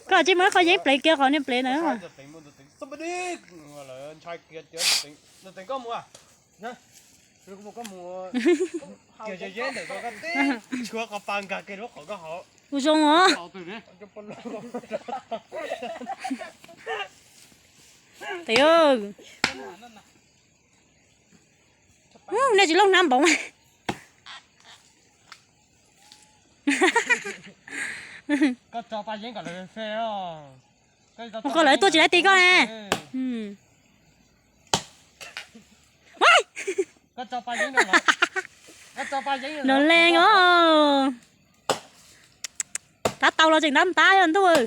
Koj tsis muaj ib qho yeeb pleev kiag qhov niag pleev ntawd. Ua zoo os. Tes, nej tsis looj hnab npoov. Koj lawv tuaj tsis laib ti koj ne. Nws leeg os. Tab tau los tseem ntab ntab yog ntuj.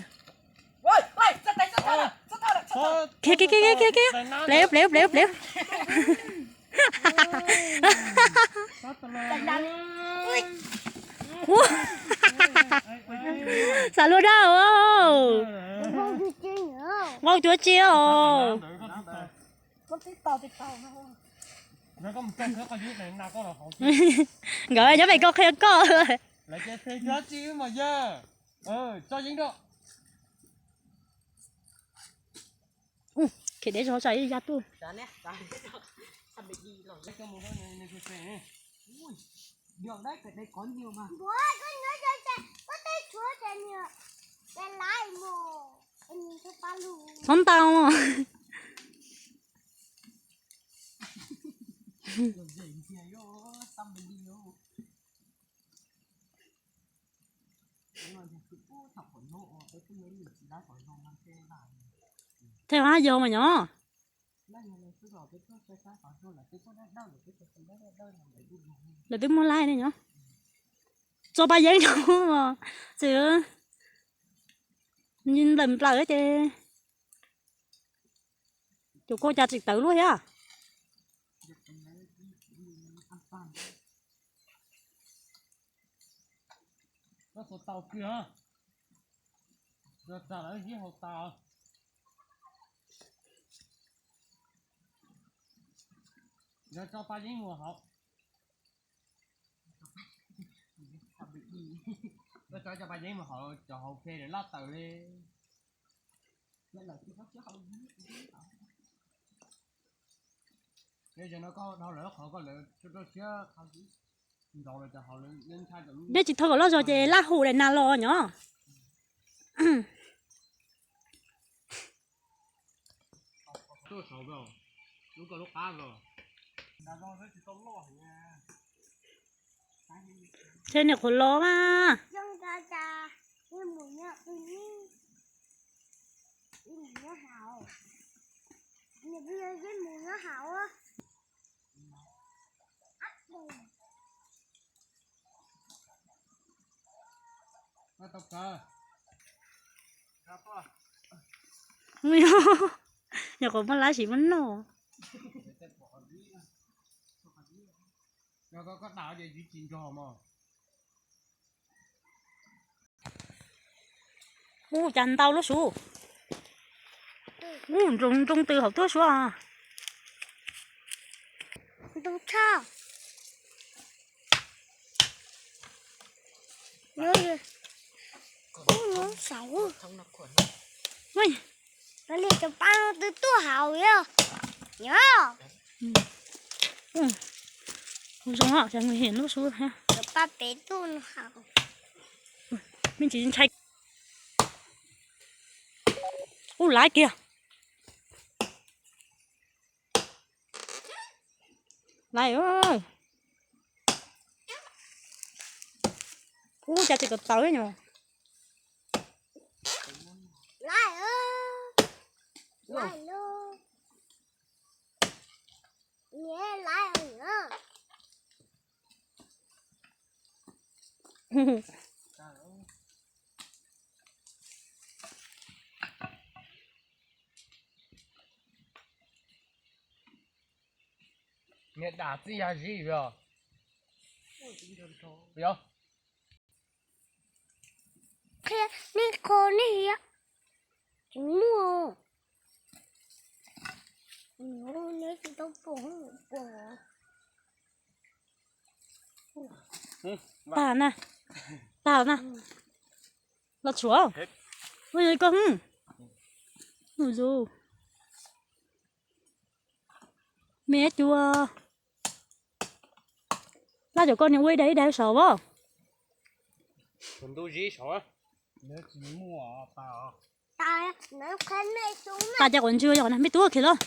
Khiav, khiav, khiav, khiav, khiav. Plev, plev, plev, plev. Xav luag dag os. Nqaus cuav tsia os. Nkawd nyob pem koj qhia koj. Khiav deb zog tsam ib ya tuaj. Txhob ntau. Tej hab yog mas nyom. Lawv twb muaj laij ne nyom. Tso pa yeeb no, txawm nplawm nplawm ces cov kua cas tseem tawv luaj thiab. Yog tso pa yeeb mus hauv, tso pa yeeb mus hauv cov hauv phe lawv laj tawm li. Yog no koj dhau lawv qhov koj lawv rau siab ntaus lawv cov hauv lawv ntshai. Neb tsis thau kom loj zog ces laj hum daim nas los nyom. Ces niam qhuav los mas. Nyuam qhuav muaj lab siv muab noj. Ub, cas ntau lub suv. Ub, nroo nroo tws hauv tuaj suav. Ntoo tshaj. Ub, nyob saum. Ua li cov paj twb tuaj hauv yog. Nyob. Zoo, cas nguy hiểm lub suv thiab. Cov paj pem tuaj hauv. Me ntsis ntshai. Ub, laiv kiag. Laiv. Ub, cas tsis tawv tawv no. Laiv, laiv lauj. Niam laiv os. Niag dam txij yag zib os. Qhia nej qho nej hiab. Tsis muaj. Neb tsis tau pom pom. Tag na, tag na. Los tshuav. Ua li koj hu. Mus zus. Me cua. Laj cov koj niag ua ib daim ib daim saud as. Tas ces quav ntswg yog me tub khiav los.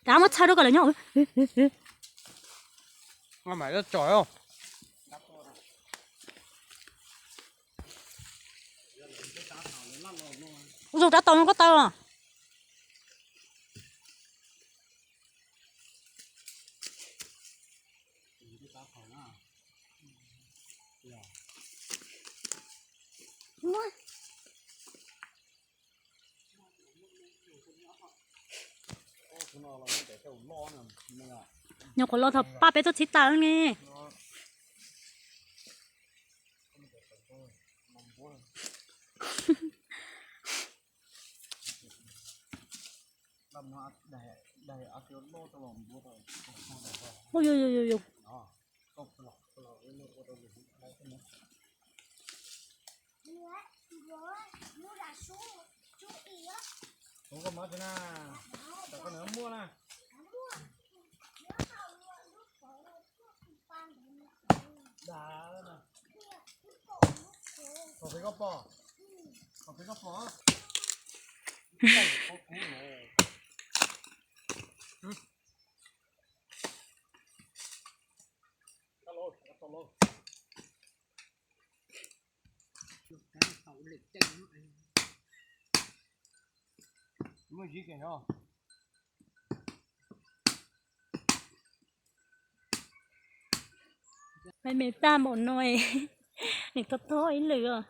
Rov muab txhawb rau kom lawv nyob. Ua rau rab taus no koj taw os. Nyuam qhuav los thaum paj peb tuaj txhib tas ne. Ui, ui, ui, ui, ui. Kuv koj mov tsis na, tam koj nws muaj na. Dag na. Kom peb koj pom, kom peb koj pom. Muaj zib kiag os. Peb me tag npaum no, nws tog tog ib lwm os.